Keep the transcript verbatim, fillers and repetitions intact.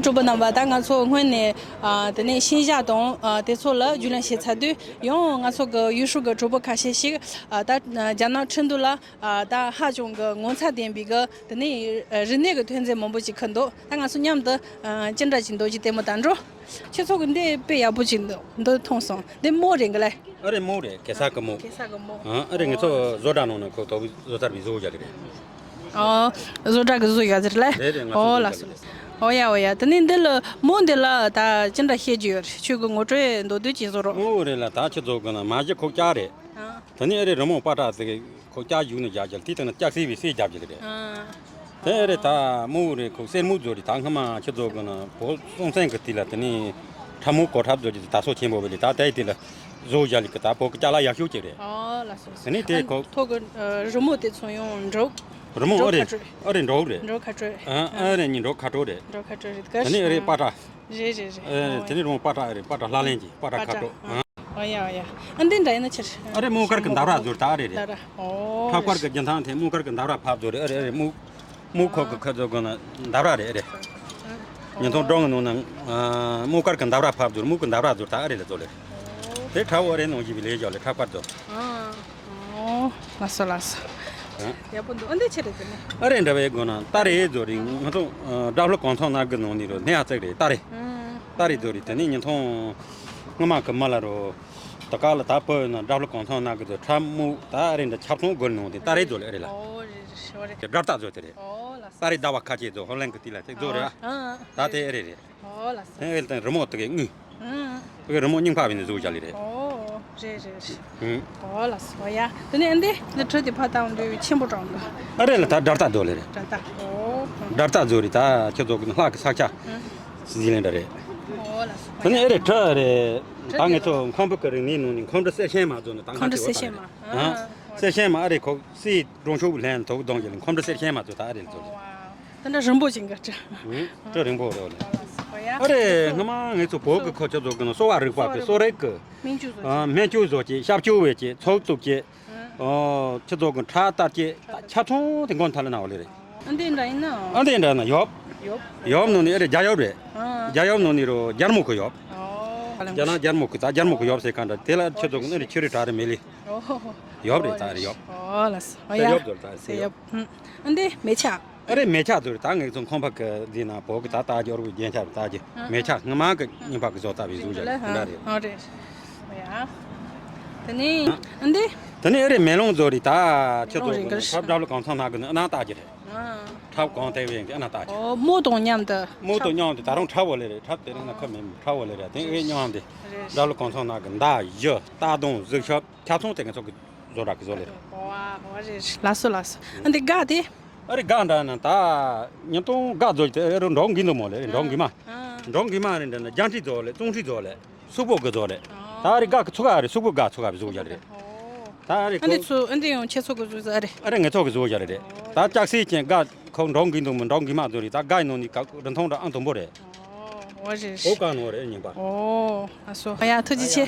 གྲོགས་པོ་རྣམ་པ། ད་ང་ཚོ་སྔོན་ནས་ཨ་དེ་ནས་ཤིང་བྱ་དང་ཨ་དེ་ཚོ་ལ་རྒྱུས་ལོན་བྱས་ཚར་དུས། ཡང་ང་ཚོ་གི་ཡུལ་ཤུལ་གི་གྲོགས་པོ་ཁ་ཤས་ཤིག་ཨ་ད་རྒྱ་ནག་ཁྲིན་ཏུའུ་ལ་ཨ་ད་ཧ་ཅང་གི་ངོ་མཚར་ལྡན་པའི་གི་དེ་ནས་རིག་གནས་ཀྱི་ཐོན་རྫས་མང་པོ་ཅིག་ཁུར་འདུག་ད་ང་ཚོ་མཉམ་དུ་ཨ་ཅི་འདྲ་ཅིག་འདུག་ཅིག་ལྟད་མོ་ལྟ་འགྲོ། ཁྱེད་ཚོ་གི་འདི་དཔེ་ཡག་པོ་ཅིག་འདུག་འདི་མཐོང་སོང་། འདི་མོ་རེད་གི་ལེ། ཨ་རེ་མོ་རེད། གེ་སར་གི་མོ། གེ་སར་གི་མོ། ཨ་ཨ་རེ་ང་ཚོ་བཟོ་གྲྭ་ནང་ནས་ཁོ་དོ་བཟོ་ཚར་བའི་བཟོ་བཞག་གི་རེད། ཨོ། བཟོ་གྲྭ་གི་བཟོ་ཡག་ཟེར་ལེ། རེད་རེད། ང་ཚོ་ཨོ་བཟོ་ལགས་སོ། བཞག་གི་རེད། ཨོ་ཡ་ཨོ་ཡ། དེ་ནས་འདི་ལ་མོ་འདི་ལ་ད་ཅི་འདྲ་བཤད་རྒྱུ་ཡོད་རེད། ཁྱོད་ཀྱི་ངོ་སྤྲོད་མདོར་བསྡུས་ཅིག་བཟོ་རོགས། མོ་རེད་ལ། ད་ཁྱེད་ཚོ་གི་ན་མ་གཞི་ཁོ་སྐྱ་རེད། ཨ། དེ་ནས་ཨ་རེ་རི་མོ་པ་ཏྲ་ཟེར་གི་ཁོ་སྐྱ་བཞུགས་ནས་བཞག་རྒྱུ་དེ་དང་ན་ལྕགས་སྲེག་བའི་སྲེག་རྒྱབ་རྒྱུ་རེད། ཨ། དེ་ཨ་རེ་ད་མོ་རེད། ཁོ་སེར་མོ་བཟོ་རེད། ད་སྔ་མ་ཁྱེད་ཚོ་གི་ན་བོད་སྲོང་བཙན་གི་དུས་ལ་དེ་ནས་ཁྲབ་མོ་གོ་ཁྲབ་བཟོ་རྒྱུ་དེ་ད་སོ་ཆེན་པོ་བས་ལས། ད་དེའི་དུས་ལ་བཟོ་བཞག་ལས་གི་ད་བོད་གི་ཅ་ལག་ཡག་ཤོས་ཅིག་རེད། ཨོ་ལགས་སོ། དེ་ནས་དེ་ཨ་ཁོ་ཐོག་གི་ཨ་རི་མོ་དེ་ཚོ་ཡང་འབྲོག་རི་མོ་ཨ་རེ་འབྲོག་ཁ་སྤྲོད། ཨ་རེ་འབྲོག་རེད། འབྲོག་ཁ་སྤྲོད། ཨ་ཨ་རེ་ནི་འབྲོག་ཁ་སྤྲོད་རེད། འབྲོག་ཁ་སྤྲོད་རེད། དེ་ནས་ཨ་རེ་པ་ཏྲ། རེད་རེད་རེད། ཨ་ཨོ་དེ་ནས་རི་མོ་པ་ཏྲ་རེད། པ་ཏྲ་ལྷ་ལེན་གྱི་པ་ཏྲ་ཁ་སྤྲོད། ཨ། ཨོ་ཡ་ཨོ་ཡ། ཨ་འདི་འདྲ་ཡིན་ན་ཆེར། ཨ་རེ་དམུ་དཀར་གྱི་འདབ་ར་བཟོ་རེད། ད་ཨ་རེ་རེད། འདབ་ར། ཨོ། ཁྲབ་དཀར་གྱི་རྒྱུ་མཚན་དེ་དམུ་དཀར་གྱི་འདབ་ར་ཕབ་བཟོ་རེད། ཨ་རེ་ཨ་རེ་དམུ། དམུ་ཁོག་གི་ཁ་བཟོ་དགོས་ན་འདབ་ར་རེད། ཨ་རེ། ཉིན་ཐོ་སྒྲོན་གི་ནང་ན་ཨ་དམུ་དཀར་གྱི་འདབ་ར་ཕབ་བཟོ་རེད། དམུ་གི་འདབ་ར་བཟོ་རེད། ད་ཨ་རེ་ལ་བཟོ་ལེ། དེ་ཁྲབ་ཨ་རེ་ནང་བཞིན་པའི་ལས་བྱ་ལེ། ཁྲབ་དཀར་བཟོ། ཨ། ཨོ། ལགས་སོ་ལགས་སོ། ཨ། ཡག་པོ་འདུག་ཨ་འདི་ཆེ་རེད་དེ་ནི། ཨ་རེ་འདྲ་བའི་དགོས་ན་སྟ་རེ་བཟོ་རེད། ང་ཚོ་ཨ་སྦྲ་ཕུག་གུང་ཚང་ནང་གི་ནང་ནས་རོ་སྣེ་ཡ་བརྩེགས་རེད། སྟ་རེ། ཨ། སྟ་རེ་བཟོ་རེད། དེ་ནས་ཉིན་ཐོ་སྔ་མ་གི་མི་ལ་རོ། ད་ག་ལ་ད་བོད་ན་སྦྲ་ཕུག་གུང་ཚང་ནང་གི་ཚོ་ཁྲབ་དམུ་ད་ཨ་རེ་འདྲ་ཆབ་ཚང་སྒོར་ནང་དེ་སྟ་རེ་བཟོ་ལེ། ཨ་རེ་ལ། ཨོ་རེད་རེད་རེད། དེ་སྒྲ་རྟགས་བཟོ་དེ་རེད། ཨོ་ལགས་སོ། སྟ་རེ་ཟླ་བ་ཁ་ཆེ་ཚོ་ཧོ་ལན་གི་དེ་ལ་དེ་བཟོ་རེད། ཨ་ཨ། ད་དེ་ཨ་རེ་རེད། ཨོ་ལགས་སོ། དེ་ཨེ་དེ་རི་མོ་དེ་གའི་དངུལ། ཨ། དེ་གའི་རི་མོ་རྙིང་པ་བས་ནས་བཟོ་བྱ་ལེ་རེད། ཨོ་རེད་རེད་རེད། ཨ། ཨོ་ལགས་སོ། ཡ་དེ་ནས་ཨ་འདི་འདི་ཁྲོད་དེ་ཕ་ཏང་འདུས་ཆེན་པོ་དྲགས་འདུག་ཨ་རེ་ལ་ད་སྒྲ་རྟགས་བཟོ་ལེ་རེད། སྒྲ་རྟགས། ཨོ། སྒྲ་རྟགས་བཟོ་རེད། ད་ཁྱེད་ཚོ་གི་ལྷག་གི་ས་ཆ་ཟི་ལེན་འདྲ་རེད། ཨོ་ལགས་སོ། དེ་ནས་ཨ་རེ་ཁྲ་རེད། ད་ངེད་ཚོ་ཁམས་པ་གི་རིག་གནས་ནང་ནས་ཁམས་སྒྲ་གསེར་ཤན་མ་བཟོ་ནས་ད་ཁམས་སྒྲ་གསེར་ཤན་མ། ཨ། གསེར་ཤན་མ་ཨ་རེ་ཁོ་སི་སྒྲོམ་ཤོག་ལྷན་དུ་གདོང་གི་ལ་ཁམས་སྒྲ་གསེར་ཤན་མ་བཟོ་ད་ཨ་རེ་བཟོ་ལེ། ད་འདྲ་རིང་པོ་ཅིག་འགའ་ཁྲ། ཨ། ཁྲ་རིང་པོ་རེད་ལེ། ཨ་རེ་སྔ་མ་ངེད་ཚོ་བོད་ཀྱི་ཁོ་ཚོ་ཚོ་གི་ན་གསོ་བ་རིག་པ་གི་གསོ་རིག་གི། སྨན་བཅོས་བཟོ་ཨ། སྨན་བཅོས་བཟོ་ཅེས། ཞབས་བཅོས་བས་ཅེས། ཚོགས་བཙུགས་ཅེས། ཨ། ཁྱེད་ཚོ་གི་ཁྲག་ལྟ་ཅེས། ཆ་ཚང་དེ་མགོ་མཐའ་ལ་ན་བ་ལེ་རེད། ཨ་འདི་འདྲ་ཡིན་ན། ཨ་འདི་འདྲ་ན་ཡོབ། ཡོབ། ཡོབ་ནང་ནས་ཨ་རེ་རྒྱ་ཡོབ་རེད། ཨ། རྒྱ་ཡོབ་ནང་ནས་རོ་རྒྱ་མོ་གི་ཡོབ། ཨོ། རྒྱ་ནག་རྒྱ་མོ་གི་ད་རྒྱ་མོ་གི་ཡོབ་ཟེར་ག་འདྲ་དེ་ལ་ཁྱེད་ཚོ་གི་ཨ་རེ་ཆུ་རེ་གྲ་རེ་མེ་ལེ། ཨོ། ཡོབ་རེད། ད་ཨ་རེ་ཡོབ། ཨོ་ལགས་སོ། ཨོ་ད་ཡ། ཡོབ་དོ་ད་ཟེར་ཡོབ། ཨ་འདི་མེ་ཆ། ཨ་རེ་མེ་ཆ་ཚོ་རེད། ད་ངེད་ཚོ་ཁམས་པ་གི་འདི་ན་བོད་གི་ད་ལྟ་རྒྱུ་རུ་རྒྱན་ཆ་རུ་ལྟ་རྒྱུ་ཨ་མེ་ཆ་སྔ་མ་གི་རྙིང་པ་གི་བཟོ་ལྟ་བུའི་གཟུགས་ཅིག་རེད། ཨ་འདྲ་རེད། ཨ་རེད། ཡ། དེ་ནས་ཨ་འདི། དེ་ནས་ཨ་རེ་མེ་ལོང་ཚོ་རེད། ད་ཁྱེད་ཚོ་མེ་ལོང་རེད། ཁྲབ་སྒྲ་ལ་གང་ཚང་ན་གི་ཨ་ན་ལྟ་རྒྱུ་རེད། ཨ། ཁྲབ་གང་ཐེ་བའི་གི་ཨ་ན་ལྟ་རྒྱུ། ཨོ་མོ་དང་མཉམ་དུ། མོ་དང་མཉམ་དུ་ད་རུང་ཁྲབ་བོ་ལེ་རེད། ཁྲབ་དེ་རིང་ན་ཁ་མེད་ཁྲབ་བོ་ལེ་རེད། དེ་ཨེ་མཉམ་དེ་རེད། སྒྲ་ལ་གང་ཚང་ན་གི་མདའ་གཞུ་རྟ་གདོང་གཟུགས་ཞབས། ཆ་ཚང་དེ་ང་ཚོ་གི་བཟོ་གྲྭ་གི་བཟོ་ལེ་རེད། ཨོ་ཨ་ཨོ་རེད། ལགས་སོ་ལགས་སོ། ཨ་འདི་སྒ་དེ། ཨ་རེ་སྒ་འདྲ་ན་ད་ཉིན་ཐོང་སྒ་བཟོ་དེ་ཨ་རུ་འབྲོག་གི་འདུག་མོ་ལེ་རེད། འབྲོག་གི་མ། ཨ། འབྲོག་གི་མ་རེད། འདྲ་ན་རྒྱང་ཁྲིད་བཟོ་ལེ། ཙོང་ཁྲིད་བཟོ་ལེ། སུག་པོ་གི་བཟོ་ལེ། ད་ཨ་རེ་སྒ་གི་ཚུགས་ཨ་རེ་སུག་པོ་སྒ་ཚུགས་ཨ་བཟོ་བྱ་རེད། ད་ཨ་རེ་ཨ་འདི་ཁོ་ཚོ་ཨ་འདི་ཡང་ཁྱེད་ཚོ་གི་བཟོ་ཨ་རེ། ཨ་རེ་ངེད་ཚོ་གི་བཟོ་བྱ་རེད། ད་ལྕགས་སྲེག་ཅན་སྒ་ཁོ་འབྲོག་གི་འདུག་མོ། འབྲོག་གི་མ་བཟོ་རེད། ད་སྒ་ཡི་ནང་ནས་ཀ་རིན་ཐང་འདྲ་ཨང་དང་པོ་རེད། ཨོ་རེད། ཨོ་ཀ་ནོ་རེད་རྙིང་པ། ཨོ་ལགས་སོ། ཨ་ཡ་ཐུགས་རྗེ་ཆེ།